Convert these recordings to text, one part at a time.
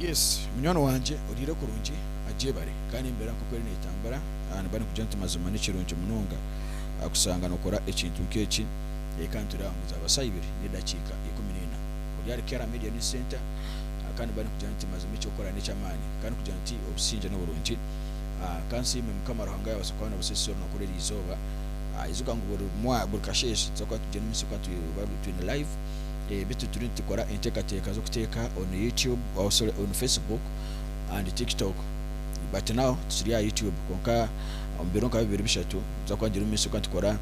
Yes munywani wangye oriire kurungi agyebare kandi embeera nkoku eriyo netambura nimba ninkugira nti mazima nikirungi munonga kusanga nokora ekintu nkeki kandi turi aha ngu zaaba saaha ibiri nedakiika 14 ori ahari Kera Media News Center kandi nimba ninkugira nti mazima ekyokukora nekyamaani kandi nikugira nti obusingye noburungi kansiime mukama Ruhanga yabaasa kuba nabusesesa orunaku rwerizooba ijuka ngu buri kasheeshe nituza kuba tugyenda omu maisho kuba twine live. Beitu turiyo nitukora enteekateeka z'okuteeka on YouTube oh sorry on Facebook and TikTok but now tukiri aha YouTube kwonka omu biro nka bibiri bishatu nituza kuba nitugyenda omu maisho kuba nitukora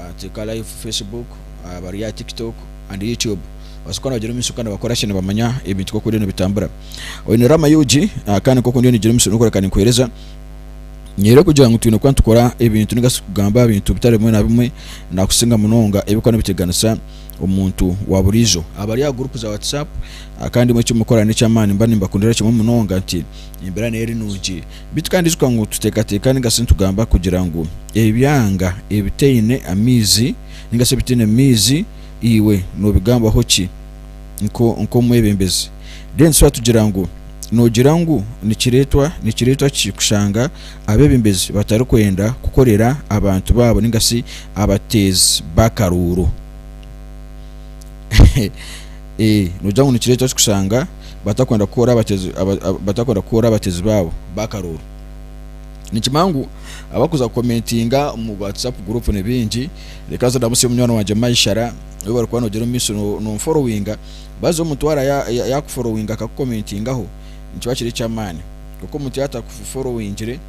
nituteeka live Facebook bari aha TikTok and YouTube babaase kuba nibagyenda omu maisho kandi nibakora ki nibamanya ebintu nk'oku biriyo nibitambura. Oine Rama UG kandi nk'oku ndiyo ningyenda omu maisho n'okureka ninkuheereza Nyine kugira ngu twine kuba nitukora ebintu ninga shi kugamba aha bintu bitari bimwe na bimwe nakusinga munonga ebirikuba nibiteganisa omuntu wa buriijo. Abari aha gurupu za WhatsApp kandi imwe eki murikukora n'eky'amaani nimba nimbakundira kimwe munonga nti embeera neyo eri nungi. Beitu kandi ijuka ngu tuteekateeka ninga shi nitugamba kugira ngu ebyanga ebitaine amaizi ninga shi ebitaine maizi iwe noobigambaho ki nk'omwebembezi? Then twaba tugira ngu. Noogira ngu nikireetwa nikireetwa ki kushanga abeebembezi batarikwenda kukorera abantu baabo ninga shi abateezi b'akaruuru? Ee, noogira ngu nikireetwa ki kushanga batakwenda kukora abateezi batakwenda kukora abateezi baabo b'akaruuru? Nikimanya ngu abakuza kukomentinga omu WhatsApp group ni baingi, reka nze ndamutsye munywani wangye Maishara, ou barikuba noogyenda omu maisho nomuforowinga. Baza omuntu waaba yaakuforowinga akakukomentingaho nikiba kiri eky'amaani. Kwonka omuntu yaaba atakuforowingire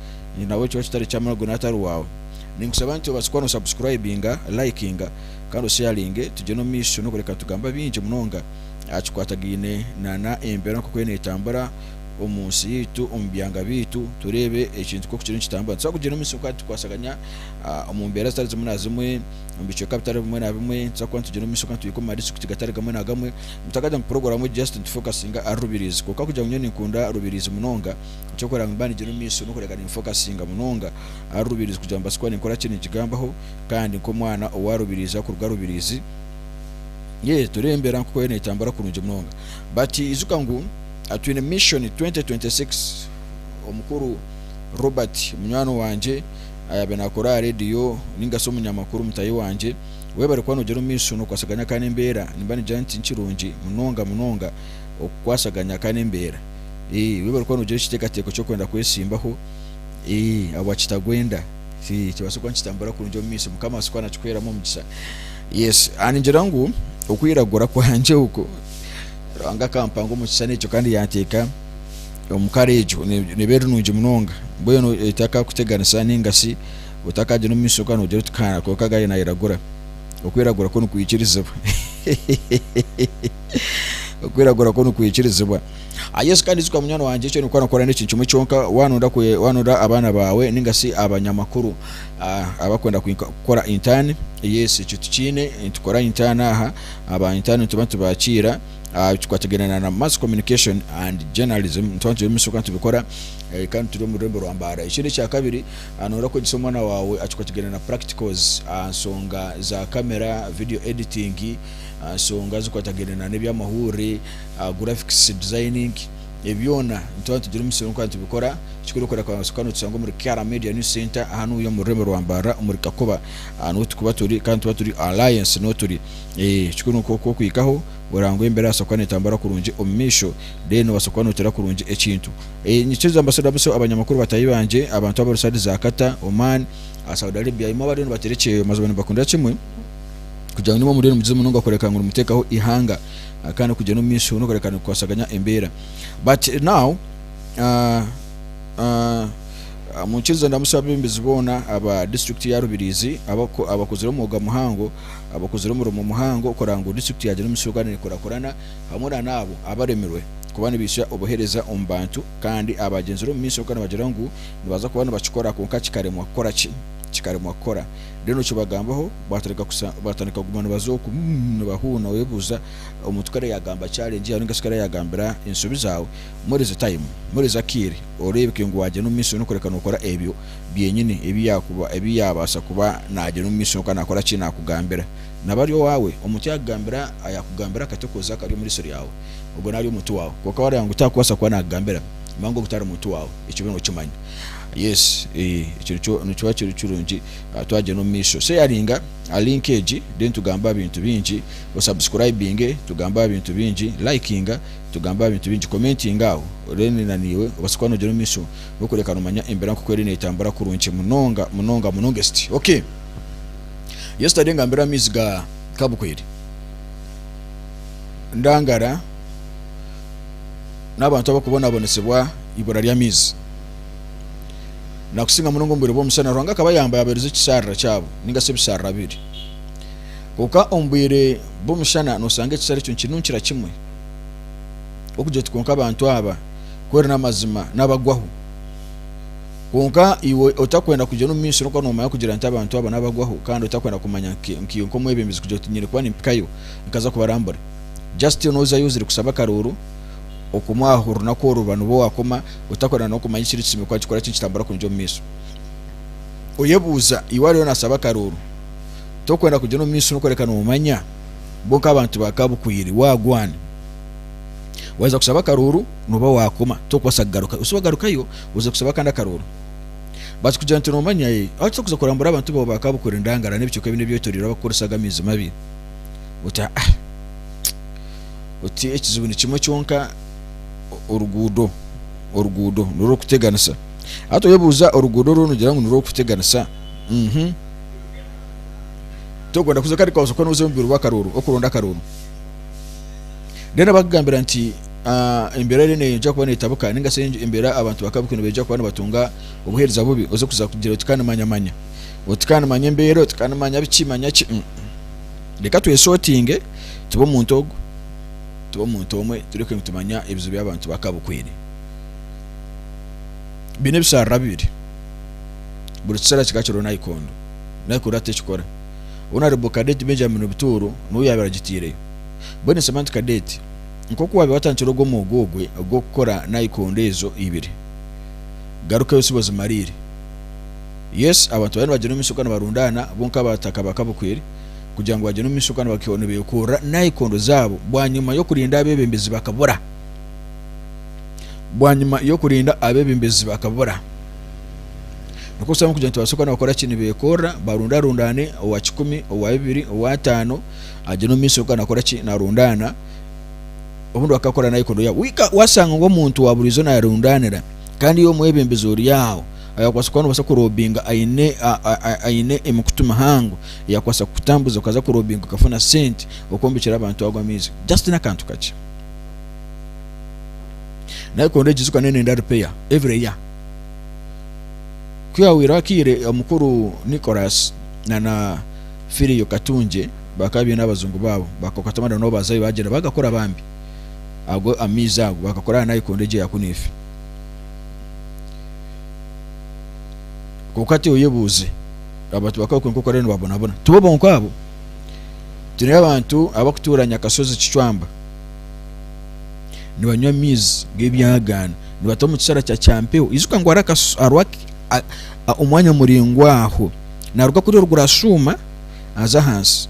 nawe nikiba kitari ky'amaani ogwo naaba atari waawe. Ninkushaba nti obaase kuba noosabusikurayibinga, layikinga kandi osheyaringe tugyende omu maisho n'okureka nitugamba bingi munonga aha kikwatagaine nana embeera nk'oku eriyo neetambura omu nsi yaitu, omu byanga byaitu tureebe ekintu nk'oku kiriyo nikitambura. Nitubaasa kugyenda omu maisho kandi tukwasaganya omu mbeera zitari zimwe na zimwe. omu bicweka bitari bimwe na bimwe nituza kuba nitugyenda omu maisho kandi tuhike omu madisiturikiti gatari gamwe na gamwe. Mutakagira ngu puroguramu egi just nitufokasinga ahari Rubirizi kwonka kugira ngu nyowe ninkunda Rubirizi munonga eky'okureeba ngu nimba nigyenda omu maisho n'okureeba ninfokasinga munonga ahari Rubirizi kugira ngu mbaase kuba ninkora ki ningigambaho kandi nk'omwana owa Rubirizi arikuruga Rubirizi ye tureebe embeera nk'oku eriyo neetambura kurungi munonga but ijuka ngu twine mission 2026 omukuru Robert munywani wangye Ayaabaire naakora aha rediyo ninga shi omunyamakuru mutaahi wangye, webare kuba noogyenda omu maisho nookwasaganya ka n'embeera. Nimba ningira nti nikirungi munonga munonga okukwasaganya ka n'embeera. Ee, webare kuba noogira ekiteekateeko ky'okwenda kwesimbaho. Ee, ahabwa kitagwenda. Ee, kibaase kuba nikitambura kurungi omu maisho. Mukama abaase kuba naakikuheeramu omugisa. Yes, ningira ngu okwiragura kwangye okwo, Ruhanga akampanga omu kishushani ekyo kandi yanteeka. omu kara egyo neeba eri nungi munonga mbwenu etakakuteganisa ninga shi otakagyenda omu maisho kandi noogira oti kaana kwonka gari nayiragura. Okwiragura kwo nikwikirizibwa okwiragura kwo nikwikirizibwa. Yesu kandi ijuka munywani wangye eki orikuba nookora n'ekintu kimwe kyonka waaba nooyenda abaana baawe ninga shi abanyamakuru abakwenda kukora intaani yes ekyo tukiine nitukora intaani aha, aba intaani nituba nitubakiira. Ekikwatagaine na Mass Communication and Journalism nituba nitugira omu maisho kandi tubikora kandi turi omu rurembo rwa Mbarara. Ekindi ekyakabiri noyenda kwegyesa omwana waawe ekikwatagaine na practicals aha nshonga za camera, video editing, aha nshonga ezikwatagaine na n'eby'amahurire, graphics designing, ebyo byona nituba nitugira omu maisho kandi tubikora. Ekikuru n'okureba notusanga omuri Kiara Media News Centre hanuya omu rurembo rwa Mbarara omuri Kakoba niho turikuba turi kandi nituba turi Alliance niho turi. Ekikuru nikwo okuhikaho orangwa embeera erabaasa kuba netambura kurungi omu maisho then obaasa kuba noteera kurungi ekintu. Nyikiriza mbaase ndamutsye abanyamakuru bataahi bangye abantu abari side za Qatar, Oman, Saudi Arabia imwe abariyo nibateera ekyeyo mazima nimbakundira kimwe kugira ngu nimwe muriyo nimugyeza munonga kureka ngu nimuteekaho eihanga kandi kugyenda omu maisho n'okureka nikukwasaganya embeera. But now munyikirize ndamutsye abeebembezi boona aba disiturikiti ya Rubirizi abakozire omwoga muhango abakozire omurimo muhango kureba ngu disiturikiti yaagira omugisha gw'okuba neekurakurana hamwe na n'abo abaremirwe kuba nibaitsya obuheereza omu bantu kandi abagyenzire omu maisho kandi nibagira ngu nibaza kuba nibakikora kwonka kikaremwa kukora ki? Kikaremwa kukora. Reero okibagambaho batandika kuguma nibaza oku nibahuuna oyebuuza omuntu ku araagamba challenge yaawe ninga shi ku araagambira enshobi zaawe, muhereze time, muhereze akaire oreebeke ngu waagyenda omu maisho n'okureka nookora ebyo byenyini ebi yaakuba ebi yaabaasa kuba naagira omu maisho kandi naakora ki? Naakugambira. Naaba ari owaawe, omuntu yaakugambira yaakugambira akati okoze akari omu riisho ryawe. Ogwo naaba ari omuntu waawe. Kwonka waareeba ngu takubaasa kuba naakugambira, manya ngu ogwo tari muntu waawe. Ekyo obe nookimanya. Yes, ekyo nikyo nikiba kiri kirungi twagyenda omu maisho. Sheyaringa link egi then tugambe aha bintu bingi, osubscribinge tugambe aha bintu bingi, likinga tugambe aha bintu bingi, commentinga aho then na naiwe obaase kuba noogyenda omu maisho n'okureka noomanya embeera nk'oku eriyo neetambura kurungi munonga munonga munonga esti. Okay. Yesterday ngambire amaizi ga Kabukweri. Ndangara n'abantu abarikubonabonesibwa eibura ry'amaizi. Nakusinga munonga omu bwire bw'omushana Ruhanga akabayamba yabahereza ekisharara kyabo ninga shi ebisharara bibiri. Kwonka omu bwire bw'omushana noshanga ekisharara ekyo nikinunkira kimwe okugira oti kwonka abantu aba ku eri n'amazima n'abagwaho. Kwonka iwe otakwenda kugyenda omu maisho n'okuba nomanya kugira nti abantu aba n'abagwaho kandi otakwenda kumanya nkaiwe nk'omwebembezi kugira oti nyine kuba nimpikayo nkaza kubarambura. Just nozayo ozire kushaba akaruuru okoma aho orunaku oru oruba nibwo wakoma otakwenda n'okumanya ekiri kishemereire kuba nikikora ki nikitambura kurungi omu maisho. Oyebuuza iwe ariyo nashaba akaruuru tokwenda kugyenda omu maisho n'okworeka nomanya bo nk'abantu ba Kabukwiri wagwan. Waheza kushaba akaruuru noba wakoma tokubaasa kugarukayo. Osi wagarukayo oze kushaba akandi akaruuru. But kugira nti nomanya ahu tutakuza kurambura abantu bawe ba Kabukwiri Ndangara n'ebicweka ebindi ebyetoreire abakukoresa aga amaizi mabi oti ah oti ekizibu ni kimwe kyonka oruguudo oruguudo nirurikuteganisa. Hati oyebuuza oruguudo oru nogira ngu nirurikuteganisa uhmm tokwenda kuza kandi okabaasa kuba noza omu bwire bw'akaruuru okuronda akaruuru. Then bakugambira nti embeera eriyo neija kuba netabuka ninga shi embeera abantu bakabikwe nibaija kuba nibatunga obuheereza bubi oze kuza kugira oti kandi manya manya oti kandi manya embeera oti kandi manya biki manya ki reka twesotinge tube omuntu ogwo tube omuntu omwe tureke ngu tumanya ebizibu by'abantu bakabukwire biine ebisharara bibiri buri kisharara kikaba kiriho nayikondo nayikondo hati tekikora Honourable Cadet Benjamin Butooro niwe yaabaire agitaireyo. Mbwenu Semanti Cadet, nk'oku waabaire watandikire ogwo omwoga ogwe ogw'okukora nayikondo ezo ibiri, garukayo osibe ozimariire. Yes, abantu bariyo nibagyenda omu maisho kandi nibarundaana bo nk'abataka ba Kabukweri kugira ngu bagyende omu maisho kandi nibeekorera nayikondo zaabo bwanyima y'okurinda abeebembezi bakabura. Bwanyima y'okurinda abeebembezi bakabura. Nikwo kusaba kugira ngu nibabaasa kuba nibakora ki? Nibeekorera, barundarundaane owa kikumi, owa bibiri, owa ataano, agyende omu maisho kandi nakora ki? Naarundaana, obundi bakakora nayikondo yaabo. Waika waashanga ngu omuntu wa buriijo naarundaanira kandi iwe omwebembezi ori aho, ayakubaasa kuba noobaasa kurobinga aine aine emikutu mihango eyakubaasa kukutambuza okaza kurobinga okafuna sente okombekyera abantu ago amaizi. Just n'akantu kakye. Nayikondo egi ijuka neyo nenda repair every year. Ku yaahweireho akaire, omukuru Nicholas na Philio Katungye bakaba baine abajungu baabo, bakakwata amanda nabo baazayo baagyenda baagakora bambi ago amaizi ago baagakora aha nayikondo egyo eya kunu ife. Kwonka hati oyebuuze, abantu bakaba bakwiire nk'oku bariyo nibabonabona. Tibo bonka abo, twineyo abantu abarikutuura Nyakashozi Kicwamba nibanywa amaizi g'ebyagaana. Nibata omu kishara kya Kyampeho. Ijuka ngu hariho omwanya muraingwa aho. Naaruga kuriya oruguru ashuuma aza ahansi.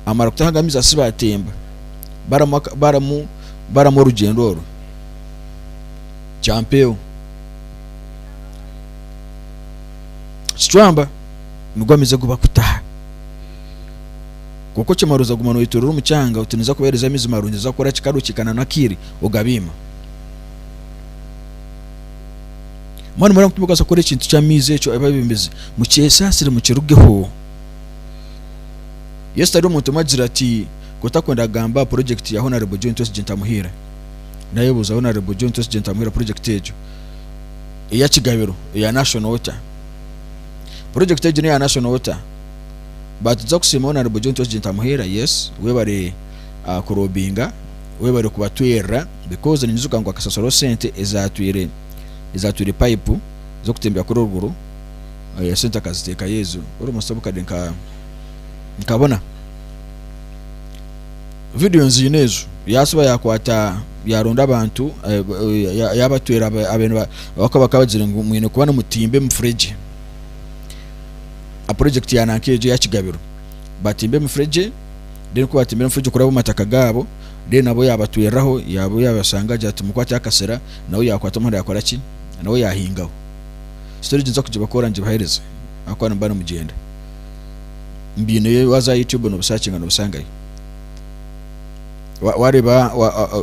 Amara kutaha ago amaizi asiba atemba. Baramu baramu orugyendo orwo. Kyampeho. Kicwamba nigo amaizi agu bakutaha. Kwonka okimara oza kuguma noyetorora omu kyanga oti ninza kubahereza amaizi marungi ninza kukora ki kandi okiikana n'akaire ogabiima. Mbwenu mureba ngu timukubaasa kukora ekintu ky'amaizi ekyo abeebembezi mukyesaasire mukirugeho. Yesu tari omuntu omwe agira ati ku otakwenda kugamba aha project ya Honarebo John Twesigye Ntamuhiira. Nayebuuza Honarebo John Twesigye Ntamuhiira project egyo eya Kigabiro eya National Water. Project egyo neya National Water. Batuza kusiima Honarebo John Twesigye Ntamuhiira yes webare kurobinga webare kubatwerera because ninyijuka ngu akasasuraho sente ezatwire ezatwire pipe z'okutembya kuri oruguru esente akaziteekayo ezo almost obukade nka nkabona video nziine ezo yasiba yakwata yaronda abantu yabatwera abakuba bakaba bagire ngu mwine kuba nimutimba emifuregye a project ya nanka egyo eya kigabiro batimba emifuregye then ku batimba emifuregye kuraba omu mataka gaabo. Then nabo yaabatwereraho yaaba yaabashanga agira ati mukwate akasera nawe yaakwata omuhanda yaakora ki? Nawe yaahingaho. Story egyo ninza kugibakora ngibaheereze ahakuba nimuba nimugyenda. Mbiineyo waaza aha YouTube noobisakinga noobisangayo. Waareeba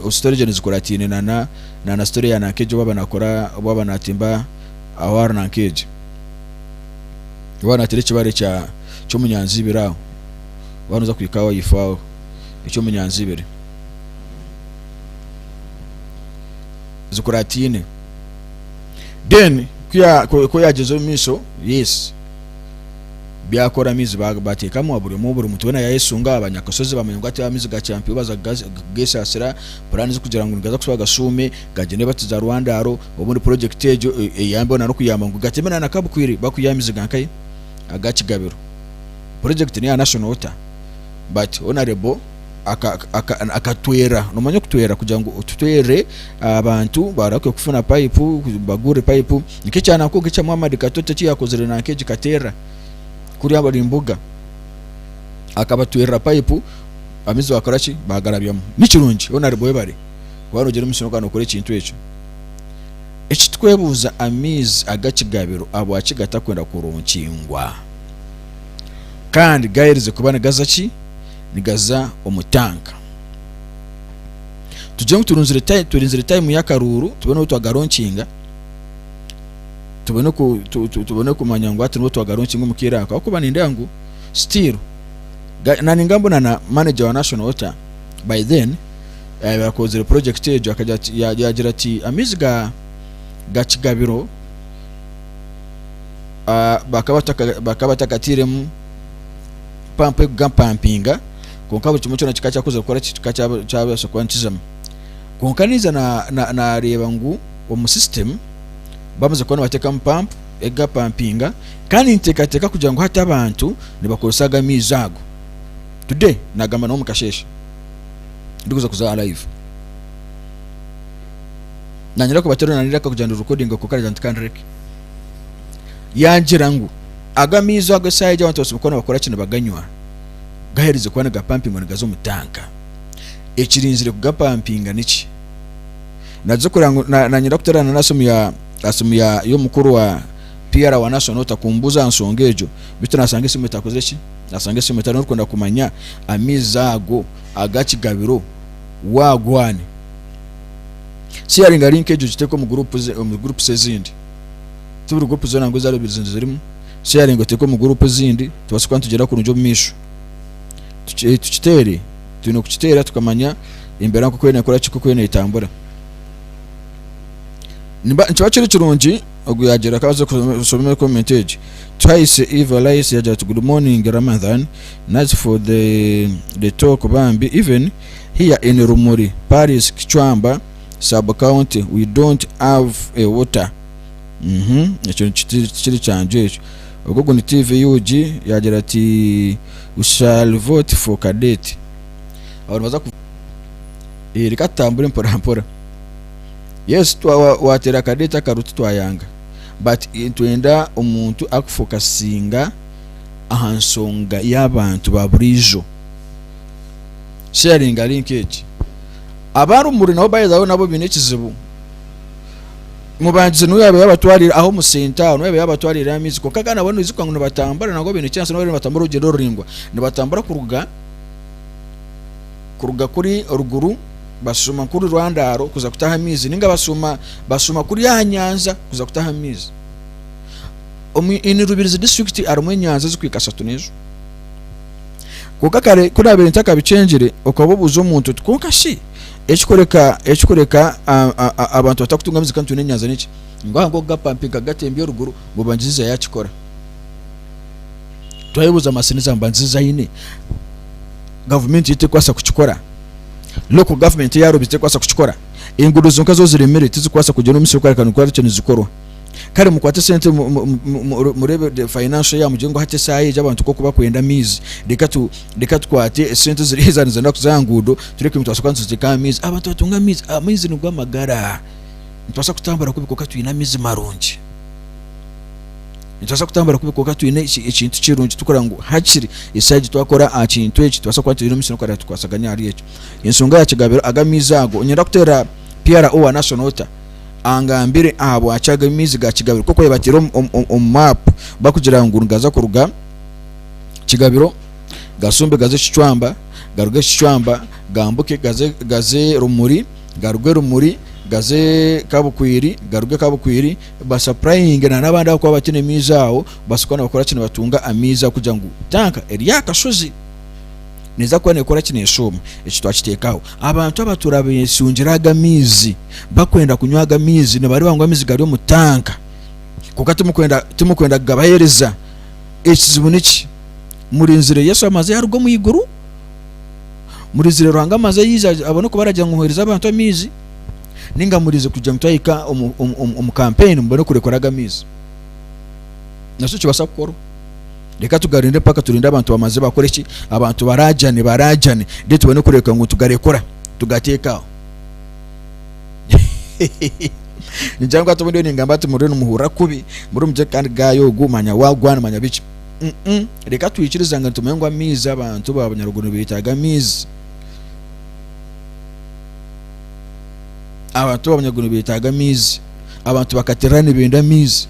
story egyo nizikurataine na na story ya nanka egyo waaba naakora waaba naatimba aho ahari nanka egyo. Waaba naateera ekibare ky'omunyanzibiri aho waaba nooza kuhika aho ahaifo aho eky'omunyanzibiri. Zikurataine. Then ku yaagyeza omu maisho yes. Byakora amaizi bateekamu buri omwe buri muntu weena yayesunga abanyakasozi bamanya ngu hati amaizi ga Kyampiho baza kugesaasira puraani z'okugira ngu nigaza kushuba gashuume gagyende batiza Rwandaro obundi purojekiti egyo eyambeho n'okuyamba ngu gateme na Kabukwire bakwiha amaizi ga nkahi aga Kigabiro. Purojekiti neya National Water but Honarebo akatwera nomanya okutwera kugira ngu tutwere abantu barahuke kufuna payipu bagure payipu nk'ekya nanka nk'ekya Muhammad Kato eki yakozire nanka egi Katerra kuriya buri mbuga akabatwerera payipu amaizi bakora ki bagarabyamu nikirungi Honarebo webare kuba nogyenda omu misiri nokora ekintu ekyo. Eki tukwebuuza amaizi ag'ekigabiro ahabwaki gatakwenda kuronkingwa kandi gaherize kuba nigaza ki? Nigaza omu tanka. Tugire ngu turunzire time, turinzire time y'akaruuru tubone obu twagaronkinga tubone ku tu, tu, tubone kumanya ngu hati nibwo twagaronkinga omu kaire ako ahakuba nindeeba ngu still ga, na ninga mbona na manager wa National Water by then yaaba yakozire project egyo akagira ati ya- yagira ati amaizi ga ga Kigabiro ah, bakaba bataka bakaba batakatiiremu pampu erikugampampinga kwonka buri kimwe kyona kikaba kyakozire kukora ki kikaba kyabaasa kuba nikizamu. Kwonka naija nareeba ngu omu system bamaze kuba nibateekamu pampu erikugapampinga kandi ninteekateeka kugira ngu hati abantu nibakozesa ago amaizi ago. Today nagamba nabo omu kasheeshe ndikuza kuza aha live. Nanyenda kubateerera naniraka kugira ngu ndirekodinge kwonka nagira nti kandireke. Yangira ngu Ago amaizi ago esaaha egi abantu basobola kuba nibakora ki nibaganywa gaherize kuba nigapampingwa nigaza omu tanka. Ekirinzire kugapampinga niki? Nagiza kureba ngu nanyenda kuterana na simu ya aha simu ya y'omukuru wa PR wa National Water kumbuuza aha nshonga egyo beitu nasanga esimu etakozire ki? Nasanga esimu etariho orikwenda kumanya amaizi ago aga kigabiro wagwani. Sharinga link egyo ogiteeke omu group omu groups ezindi. Ti buri gurupu zoona ngu eza Rubirizi nizirimu, sharinga oteeke omu gurupu ezindi tubaase kuba nitugyenda kurungi omu maisho. Tukiteere, twine kukiteera tukamanya embeera nk'oku eriyo neekora ki, nk'oku eriyo neetambura. Nikiba kiri kirungi ogu yaagira akabaasa kushoma comment egi. Tuhaise Eva Lice yaagira ati good morning Ramadhan, nice for the the talk bambi even here in Rumuri parish Kicwamba sub county we don't have a water. Mhm, ekyo tikiri kyangye ekyo. Ogwo ogu ni TV UG yaagira ati we shall vote for cadet. Abo nibaza ku eh, reka tutambure mpora mpora. Yes, wateera cadet akaru titwayanga but nitwenda omuntu akufokasinga aha nshonga y'abantu ba buriijo. Sharinga link egi. Abarumuri nabo by the way nabo baine ekizibu. Mubangizi niwe yaabaire yaabatwarire aho omu senta aho niwe yaabaire yaabatwarire amaizi kwonka kandi nabo noijuka ngu nibatambura nangwa baine chance nabo nibatambura orugyendo ruraingwa nibatambura kuruga kuruga kuri oruguru bashuuma kuri Rwandaro kuza kutaha amaizi ninga bashuuma bashuuma kuri aha nyanja kuza kutaha amaizi. Omu in Rubirizi district harimu enyanja ezikuhika ashatu n'ezo. Kwonka kare ku naabaire ntakabikyengire okaba obuuza omuntu oti kwonka shi Ekikureka ekikureka abantu batakutunga amaizi kandi twine enyanja niki? Ngu aha ngu okugapampinga kugatembya oruguru ngu Bangiziza yakikora. Twayebuuza Masiniza ngu Bangiziza aine? Gavumenti yaitu terikubaasa kukikora? Local government eya Rubirizi terikubaasa kukikora? Enguudo zonka zo ziremire tizikubaasa kugyenda omu misiri kworeka ngu nikyo nizikorwa. Kare mukwate esente mureebe the financial year mugire ngu hati esaaha egi abantu nk'oku bakwenda amaizi reka tu reka tukwate esente ziri ezaaba nizenda kuza aha nguudo tureke nitubaasa kuba nituziteeka aha maizi abantu batunge amaizi. Amaizi nigo amagara. Nitubaasa kutambura kubi kwonka twine amaizi marungi. Nitubaasa kutambura kubi kwonka twine ekintu kirungi turikureeba ngu hakiri eshaaha egi twakora aha kintu eki nitubaasa kuba twine omusiri n'okureeba tukwasaganya ahari ekyo. Enshonga ya kigabiro aga amaizi ago niinyenda kuteerera PRO wa National Water angambire ahabwaki aga amaizi ga kigabiro nk'oku bataire omu maapu barikugira ngu nigaza kuruga Kigabiro gasumbe gaze Kicwamba garuge Kicwamba gambuke gaze gaze Rumuri garuge Rumuri gaze Kabukwiri garuge Kabukwiri basapurayinge na n'abandi abakuba bataine maizi aho babaase kuba nibakora ki nibatunga amaizi ago kugira ngu tanka eri aha kashozi neeza kuba neekora ki neeshuuma. Eki twakiteeka aho. Abantu abatuura beeshungire aga amaizi bakwenda kunywa aga amaizi nibareeba ngu amaizi gari omu tanka kwonka timukwenda timukwenda kugabaheereza. Ekizibu niki? Murinzire Yesu amaze yaruga omu iguru? Murinzire Ruhanga amaze yaija abone kubaragira ngu muheereze abantu amaizi? Ninga murinzire kugira ngu twahika omu, omu, omu, omu kampeyini mubone kurekura ago amaizi? Nakyo kibaasa kukorwa. Reka tugarinde mpaka turinde abantu bamaze bakore ki? Abantu baraajane baraajane then tubone kureebeka ngu tugarekura tugateeka aho. Ningira ngu hati obu ndiyo ningamba ati muriyo nimuhurira kubi, muriyo nimugire kandi gaayo ogu manya wagwana manya biki. Mm reka twikirize ngu nitumanya ngu amaizi abantu ba Bunyaruguru nibeetaaga amaizi. Abantu ba Bunyaruguru nibeetaaga amaizi. Abantu ba Katerera nibenda amaizi.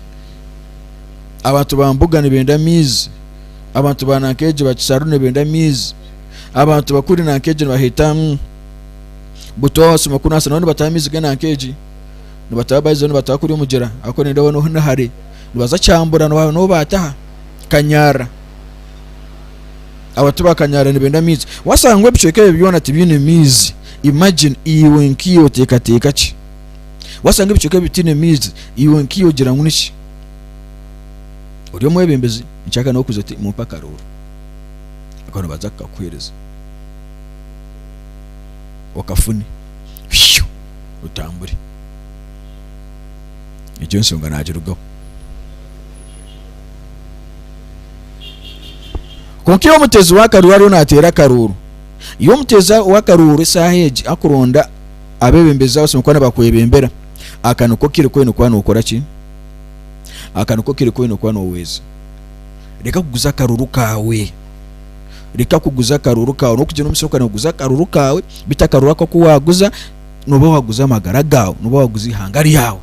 Abantu ba Mbuga nibenda amaizi. Abantu ba Nankeegi ba Kisaaru nibenda amaizi. Abantu bakuri Nankeegi nibaheeta Butoosa Makunasa nabo nibataha amaizi g'Enankeegi. Nibataha baiza nibataha kuri omugyera ahakuba nindeeba niho nihare. Nibaza Kyambura niho baataha. Kanyarra. Abantu ba Kanyarra nibenda amaizi. Waashanga ngu ebicweka ebyo byona tibiine maizi, imagine iwe nkaiwe oteekateeka ki? Waashanga ebicweka ebi bitaine maizi, iwe nkaiwe ogira ngu niki? Ori omwebembezi, nkyaka n'okuza oti mumpe akarooro. Ako nibaza kukakuheereza okafune, hyu, otambure. Egyo enshonga naagirugaho. Kwonka iwe omuteezi w'akaruuru ariyo naateera akaruuru, iwe omuteezi w'akaruuru eshaaha egi akuronda abeebembezi abu bashemereire kuba nibakwebembera, aka niko kaire ku oine kuba nookora ki? Aka niko kaire ku oine kuba noohweza. Reka kuguza akaruuru kaawe. Reka kuguza akaruuru kaawe. N'okugira omutsyo okaba nooguza akaruuru kaawe, beitu akaruuru ako aku waaguza, nooba waaguza amagara gaawe, nooba waaguza eihanga ryawe.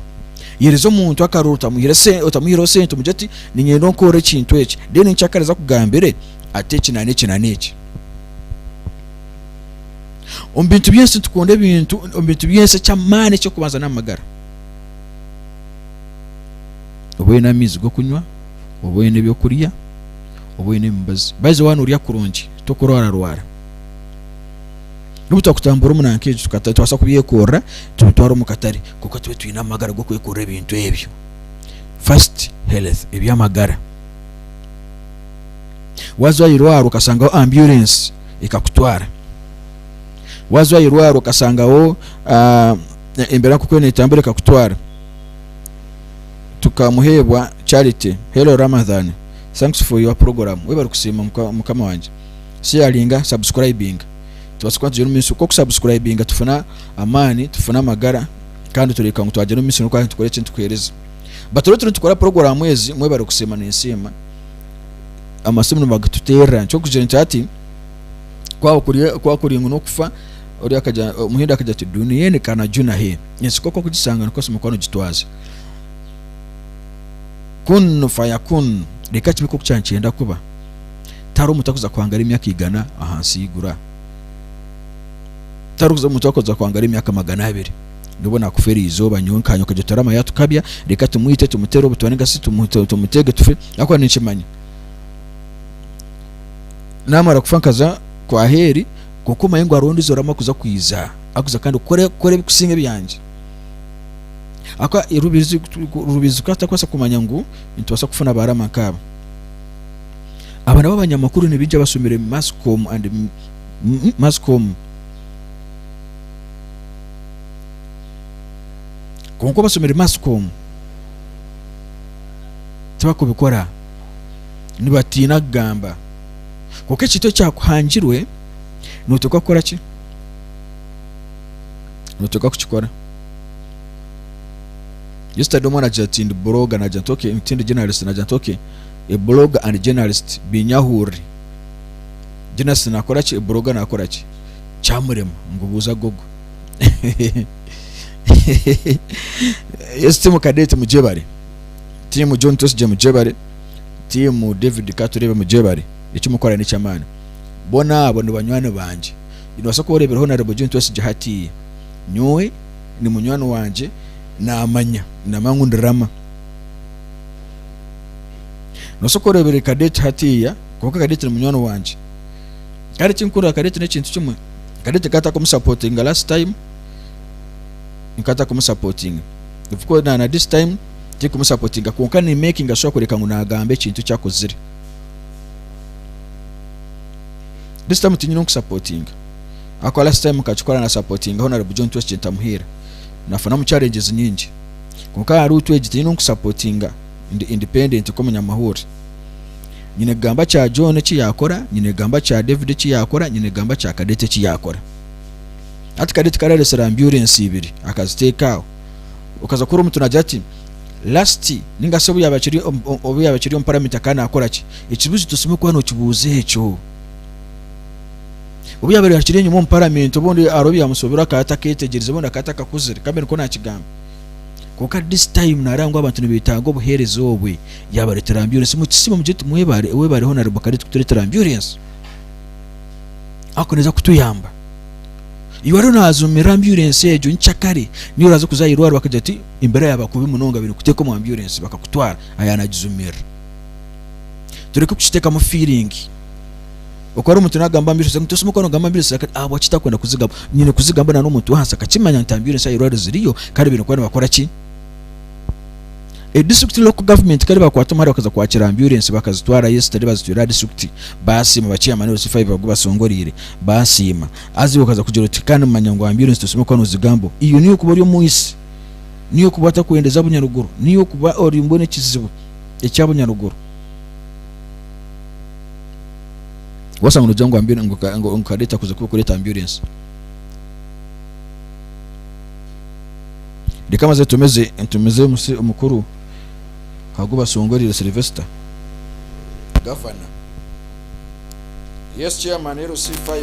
Yereza omuntu akaruuru otamuhireho sente omugire oti niinyenda onkorere ekintu eki, then nkyakare akugambire ati eki na n'eki na n'eki. Omu bintu by'ensi nitukunda ebintu, omu bintu by'ensi eky'amaani eky'okubanza n'amagara. Oba oine amaizi g'okunywa, oba oine ebyokurya, oba oine emibazi. By the way waaba noorya kurungi tokurwararwara. N'obu twakutambura omu nanka egyo tukabaasa kubyekorera tubitware omu katare kwonka tube twine amagara g'okwekorera ebintu ebyo. First health, eby'amagara. Waaza aha irwariro okashangaho ambyurensi ekakutwara. Waaza aha irwariro okashangaho embeera nk'oku eriyo neetambura ekakutwara. Tukamuheebwa Charity, Hello Ramadhan, thanks for your program. Webare kusiima mukama wangye. Sharinga, subscribinga. Tubaase kuba nitugyenda omu maisho. Ku okusubscribinga tufuna amaani, tufuna amagara kandi tureebeka ngu twagyenda omu maisho n'okuba nitukora eki nitukuheereza. But turiyo nitukora puroguraamu ezi, mwebare kusiima ninsiima. Amasimu nibagatuteerera nikyo kugira nti hati kwaba kuri ngu n'okufa oriya akagira omuhindi akagira ati duniya eni kanajuna he ensi nk'oku orikugisanga nikwo oshemereire kuba nogitwaza. Kun fayakun reka kibe nk'oku kyaba nikyenda kuba. Tihariho omuntu arikuza kuhangara emyaka igana ahansi y'eiguru aha. Tihariho omuntu arikuza kuhangara emyaka 200. N'obu naakufa eri izooba nyowe nkanye okagira oti Rama yaatukabya, reka tumwite tumuteere obutwa nainga shi tumuteege tufe, ahabw'okuba ninkimanya naamara kufa nkaza kwaheeri, kwonka omanye ngu hariho ondiijo Rama arikuza kwija, arikuza kandi kukora ebirikusinga ebyangye. Ahabw'okuba Rubizi ku atakubaasa kumanya ngu nitubaasa kufuna ba Rama nk'aba. Aba nabo abanyamakuru nibaija bashomire Mass Com and Mass Com. Kwonka abashomire Mass Com tibakubikora, nibatiina kugamba. Kwonka ekintu ekyakuhangirwe noteekwa kukora ki? Noteekwa kukikora. Yesterday omwe anagira ati ndi blogger nagira nti okay tindi journalist nagira nti okay a blogger and journalist binyahurire. Journalist nakora ki? Blogger nakora ki? Kyamurema ngu buuza Google. Yes team Cadet mugyebare, team John Twesigye mugyebare, team David Katurebe mugyebare eki mukora nekyamaani. Bona abo ni banywani bangye. Nobaasa kuba orebireho na Rebo John Twesigye hatiiya. Nyowe ni munywani wangye naamanya, naamanya ngu ndirama. Noobaasa kuba oreebire Cadet hatiiya, kwonka Cadet ni munywani wangye. Kandi eki nkuhurira Cadet n'ekintu kimwe, Cadet nkaba ntarikumusapotinga last time, nkaba ntarikumusapotinga. Of course na this time tindikumusapotinga kwonka ni makinga sure kureka ngu naagamba ekintu eki akozire. This time tinyine ou nkusapotinga ahakuba last time nkakikora nasapotinga Honourable John Twesigye Ntamuhiira nafuna omu challenges nyingi kwonka aha route egi tinyine ou nkusapotinga ndi independent nk'omunyamahurire. Nyine kugamba kya John eki yakora, nyine kugamba kya David eki yakora, nyine kugamba kya Cadet eki yakora. Hati Cadet ku araresire ambulance ibiri akaziteeka aho, okaza kuhurira omuntu nagira ati last ninga shi obu yaba akiri obu yaba akiri omu parliament akaba nakora ki? Ekibuuzo tosemeriire kuba nokibuuza ekyo. Obu yaba akiri enyima omu parliament obundi hariho ebyamusobire akaba ataketegyereize obundi akaba atakakuzire kambe nikwo nakigamba. Kwonka this time nareeba ngu abantu nibetaaga obuhereza obwe yabaretera ambulance mukisiime mugire muti mwebare webare Honourable Cadet kuturetera ambulance ahakuba neeza kutuyamba. Iwe ariyo nazumirira ambulance egyo nkyakare niyo oraza kuza ahirwariro bakagira bati embera yaba kubi munonga baine kukuteeka omu ambulance bakakutwara aha nagizumirira. Tureke kukitekamu feeling. Oku hariho omuntu nagamba ambulance ngu tosima kuba nogamba ambulance ahabwaki takwenda kuzigamba? Nyine kuzigamba na n'omuntu w'ahansi akakimanya nti ambulance ahirwariro ziriyo kandi baine kuba nibakora ki? E district local government kare bakwata omuhanda bakaza kwakira ambulance bakazitwara yesterday bazitwire aha district basiima ba chairman LC5 agu basongoriire basiima haza iwe okaza kugira oti kandi manya ngu ambulance tosima kuba nozigambaho iyo niyo okuba ori omwisi niyo okuba otakwendeza bunyaruguru niyo okuba ori mbwenu ekizibu ekya bunyaruguru wasanga nogira ngu ambulance ngu ngu kareta kuza kuba kureta ambulance. Reka maze ntumize ntumize omusi omukuru Kaguba Songorire Sylvester. Gavana. Yes chairman LC5.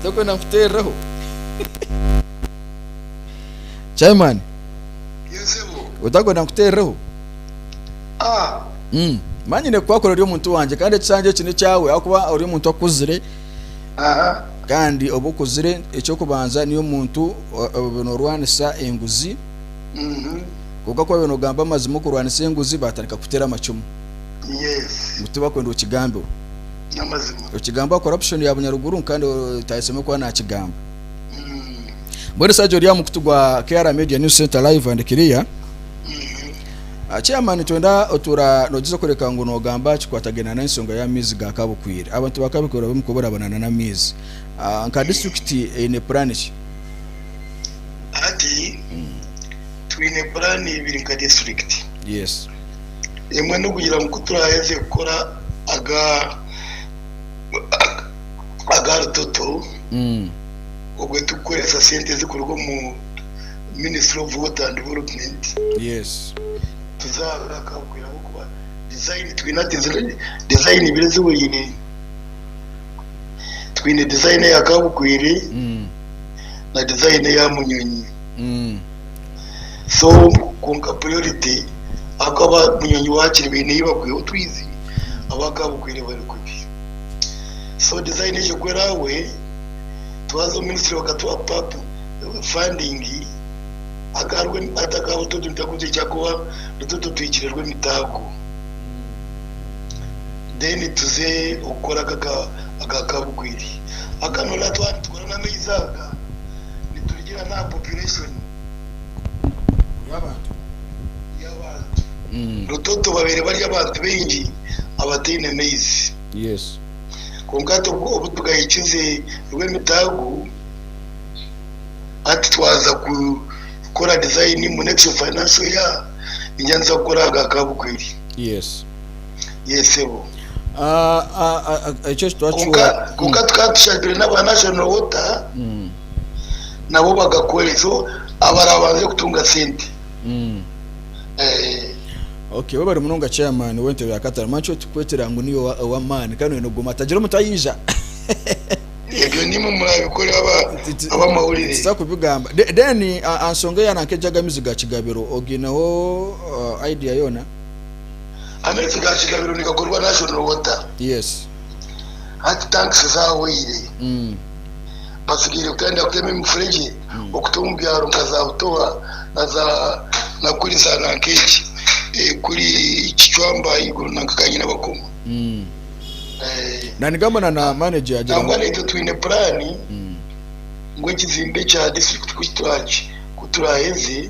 Tokwenda nkuteerereho? Chairman. Yes sebo. Otakwenda nkuteerereho? Ah. Mm. Manya nyine kukwakura ori omuntu wangye kandi ekisanja eki n'ekyawe ahakuba ori omuntu akuzire. Aha. Kandi obu okuzire, eky'okubanza niiwe omuntu obaire noorwanisa enguzi. Kwonka ku obaire noogamba amazima okurwanisa enguzi, baatandika kukuteera amacumu. Yes. Ngu tibakwenda okigambeho. N'amazima. Okigambe aha corruption ya Bunyaruguru kandi otaayesiima kuba naakigamba. Mbwenu Sergio ori aha mukutu gwa KR Media News Center live and clear. Chairman nitwenda otuura nogyeza kureka ngu nogamba kikwatagaine n'ensonga y'amaizi ga Kabukwire. Abantu ba Kabukwire barimu kuburabonana n'amaizi. Nka disiturikiti eine puraani ki? Hati twine puraani ibiri nka disiturikiti. Yes. Emwe n'okugira ngu ku turaaheze kukora aga aga Rutoto, obwe turikukoresa sente ezirikuruga omu Ministry of Water and Development. Yes. Tuzaarora akabwire ahabw'okuba design twine hati design ibiri ezihweire. Twine design eya Kabugwire na design eya Munyonyi. So kwonka priority ahabw'okuba aba Munyonyi waakiri baine ei bakwiha otwizi, aba Kabugwire bari kubi. So design egyo ku erahwe, twaza omu ministry bakatuha pap funding akarwe hati aka Butoto nitakugira ahakuba Butoto tuhikire Rwemitaago then tuze okukora aka aka Kabugwire. Aka noreeba twaba nitukora n'amaizi aga niturugiirira n'aha population Y'abantu. y'abantu. Rutoto babaire bari abantu baingi abataine maizi. Yes. Kwonka hati obu tugahikize Rwemitaago hati twaza kukora design mu next financial year niinyija niza kukora aga Kabugweri. Yes. Yes sebo. Ah, ah, ah, ekyo Kwonka twakihurira. kwonka tukaba tushabire n'aba National Water. Nabo bagakore so abarabanze kutunga sente. Eh. Okay webare munonga chairman w'entebe ya Katara manya tukwetera ngu niiwe ow'amaani kandi oine kuguma hatagira omuntu ayaija. Ebyo nimwe murabikore abamahurire. Tituza kubigamba. Then aha nshonga eya nanka egy'agamizi ga Kigabiro ogiineho idea yoona? Amaizi ga Kigabiro nigakorwa National Water. Yes. Hati tanks zahweire. Batsigaire kutandika kutema emifuregye okuta omu byaro nka za Butoha na za na kuri za nanka egi kuri Kicwamba ahaiguru nanka Kanyinabakoma. Nanigamba na na manager yagira nangwa naitwe twine puraani ngu ekizimbe kya disiturikiti ku turaheze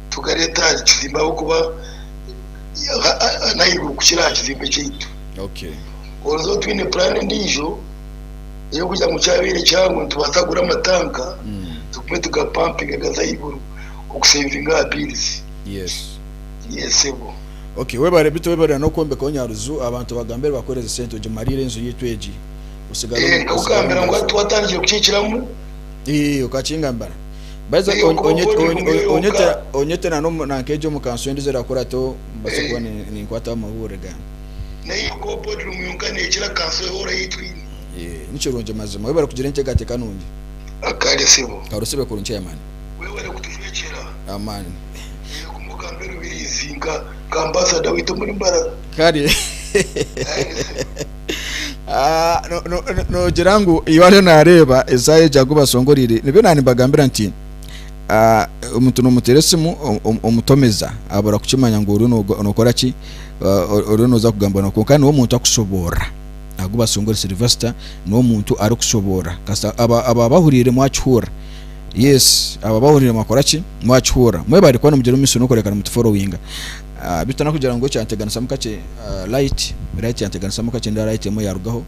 tukareeta aha kizimbe ahabw'okuba n'ahaiguru kukira aha kizimbe kyaitu. Orizo twine puraani endiijo ey'okugira ngu kyabaire kihango nitubaasa kugura amatanka tugume tugapampinge gaze ahaiguru okusevinga aha biirizi. Yes sebo. Okay webare bitu webare n'okwombekaho Nyaruju abantu bagambire bakuhereze sente ogimarire enju yaitu egi osigare omu Nkakugambira ngu hati twatandikire kukikiramu. Eeh okakingambira. Baiza onyete na nanka egyo omu kanso endijo erakurateho mbase kuba ninkwataho amahurire gange. Nayo ko boardroom yonka nekira kanso yoona ei twine. Eeh nikirungi mazima webare kugira enteekateeka nungi. Kare sebo. Kare osibe kurungi chairman. Webare kutujwekyera. Amani. Guma ogambe Rubirizi nka ambassador waitu omuri Mbarara. Kare. Nogira ngu iwe ariyo nareeba esaaha egi agu basongoriire nibyo nanimbagambira nti omuntu nomuteera esimu omutomeza abura kukimanya ngu oriyo nokora ki oriyo noza kugamba nawe kwonka niwe omuntu akushoboorora agu basongore Sylvester niwe omuntu arikushoboorora kasita aba abahuriire mwakihurira. Yes abo abahurire mwakora ki? Mwakihurra. Mwebare kuba nimugyenda omu maisho n'okureka nimutuforowinga. Ah, beitu nakugira ngu ekyanteganisamu kakye ah, light, light yanteganisamu kakye nindeeba light emwe yarugaho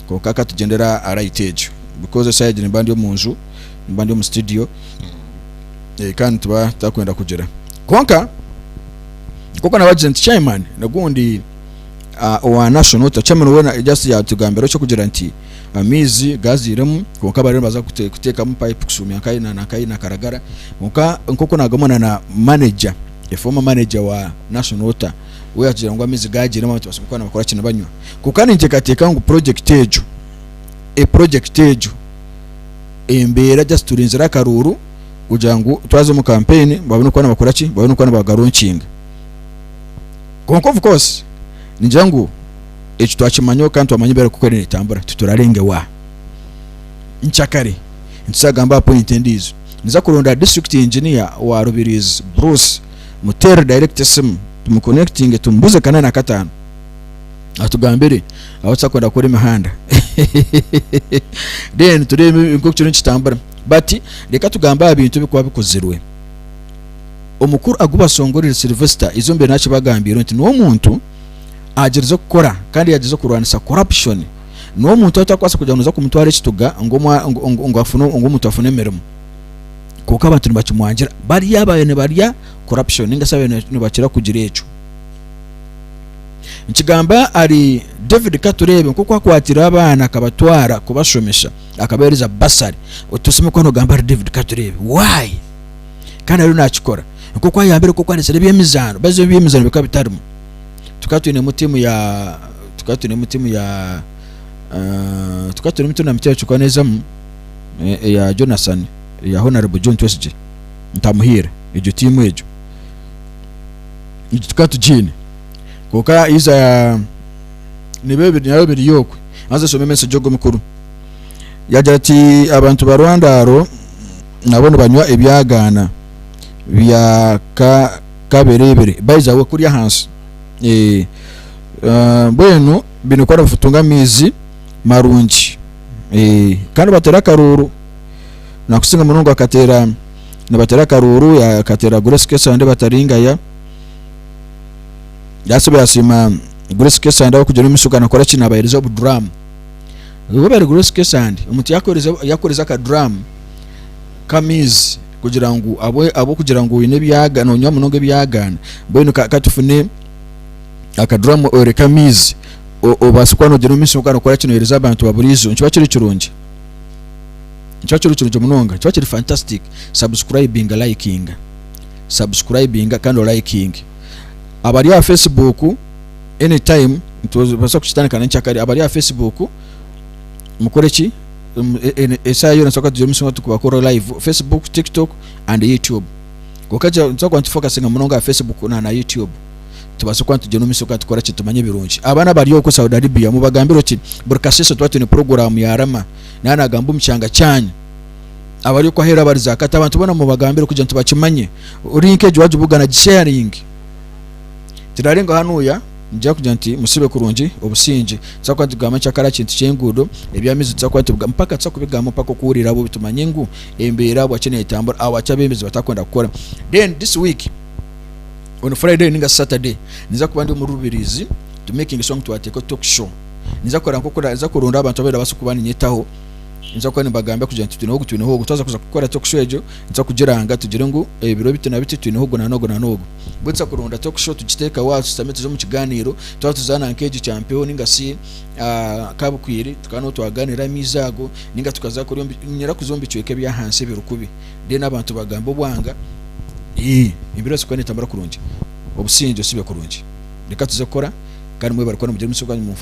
kwonka katugyendere aha light egyo because esaaha egi nimba ndi omu nju, nimba ndi omu studio eh, kandi nituba tutakwenda kugira. Kwonka nk'oku nabagize nti chairman ogundi ah, owa national chairman we just yatugambira ekyokugira nti Amaizi gaziiremu kwonka bariyo nibaza kuteekamu pipe kushuumya nka na na Karagara kwonka nk'oku naagamba na na manager a former manager wa National Water we yatugira ngu amaizi gaagiiremu abantu basobole kuba nibakora ki nibanywa kwonka ninteekateeka ngu project egyo e project egyo embeera just turinzire akaruuru kugira ngu twaza omu campaign babone kuba nibakora ki babone kuba nibagaronkinga kwonka of course ningira ngu Ekyo twakimanyaho kandi twamanya embeera oku eriyo netambura, titurarengewa. Nkyakare nituza kugamba aha point endiijo. Ninza kuronda district engineer wa Rubirizi Bruce muteerere direct esimu tumuconnectinge tumubuze kana na kataano atugambire ahu tutakwenda kukora emihanda then tureebe nk'oku kiriyo nikitambura. But reka tugambe aha bintu ebirikuba bikozirwe. Omukuru Agubasongorire Sylvester eizoba mbaire nakibagambiire nti niwe omuntu agyerize kukora kandi yagyerize kurwanisa corruption niwe omuntu otakubaasa kugira ngu noza kumutwara ekituga ngu ngu afune ngu omuntu afune emirimo kwonka abantu nibakimwangira bariya ababaire nibarya corruption ninga shi ababaire nibakira kugira ekyo. Nikigamba ahari David Katureebe nk'oku akwatire abaana akabatwara kubashomesa akabaheereza bursary otashemereire kuba nogamba ahari David Katureebe why? Kandi ariyo nakikora nk'oku ayambire nk'oku aretsire eby'emizaano baitu eby'emizaano bikaba bitarimu. Tukaba twinemu tiimu ya tukaba twinemu tiimu ya tukaba twinemu tournament erikuba neezamu eya Jonathan eya Honourable John Twesigye Ntamuhiira egyo tiimu egyo egyo tukaba tugiine kwonka haza nibyo nabyo biri okwe haza oshome message ogu omukuru yaagira ati abantu ba Rwandaro nabo nibanywa ebyagaana bya ka kaberebere baija we kuri ahansi eh, mbwenu baine kuba nibatunga amaizi marungi eh, kandi bateera akaruuru nakusinga munonga bakateera nibateera akaruuru akateera Grace Kesande bataringaya yasiba yasiima Grace Kesande ahabw'okugira omu maisho nakora ki nabahereza obuduramu webare Grace Kesande omuntu yakuhereza yakuhereza akaduramu k'amaizi kugira ngu ahabw'okugira ngu oine ebyaga nonywa munonga ebyagaana mbwenu ka tufune akaduramu oreke amaizi obaase kuba nogyenda omu maisho nokora ki nohereza abantu ba buriijo nikiba kiri kirungi. Nikiba kiri kirungi munonga, nikiba kiri fantastic. Subscribinga, likinga. Subscribinga kandi olikinge. Abari aha Facebook anytime nitubaasa kukitandika na nyenkyakare. Abari aha Facebook mukore ki? Eshaaha yoona nituba turi omu turikubakora live Facebook, TikTok and YouTube. Kwonka nituba kuba nitufokasinga munonga aha Facebook na na YouTube. Tubaase kuba nitugyenda omu maisho kandi tukora ki? Tumanye ebirungi. Abaana abari okwo Saudi Arabia mubagambire oti buri kasheeshe nituba twine puroguraamu ya Rama. Naaba naagamba omu kyanga kyanyu. Abari okwo aheeru abari za Qatar abantu boona mubagambire kugira ngu tibakimanye. Link egyo waagibugana gisheyaringe. Tirarenga hanuuya niinyija kugira nti musibe kurungi obusingye. Nituza kuba nitugamba nkyakare aha kintu ky'enguudo, eby'amaizi nituza kuba nitubigamba mpaka tuza kubigamba mpaka okuhurira abo tumanye ngu embeera ahabwaki neetambura, ahabwaki abeebembezi batakwenda kukora. Then this week on Friday ninga Saturday ninza kuba ndi omuri Rubirizi to making sure ngu twateeka talk show. Ninza kukora nk'oku ninza kuronda abantu abu ndabaasa kuba niinyetaho ninza kuba nimbagambira kugira nti twineho ogu twineho ogu. Twaza kuza kukora talk show egyo ninza kugiranga tugire ngu ebiro biti na biti twineho ogu na n'ogu na n'ogu. Mbwenu tuza kuronda talk show tugiteeke aho tushutame tuze omu kigaaniiro twaba tuzaana nk'egi kyampeho ninga shi kabukwire tukaba niho twagaaniira amaizi ago ninga tukaza kuriya niinyenda kuza omu bicweka eby'ahansi ebiri kubi then abantu bagambe obwanga embeera zikuba neetambura kurungi obusingye osibe kurungi. Reka tuze kukora kandi mwebare kuba nimugire omutsyo gwanyu munforo.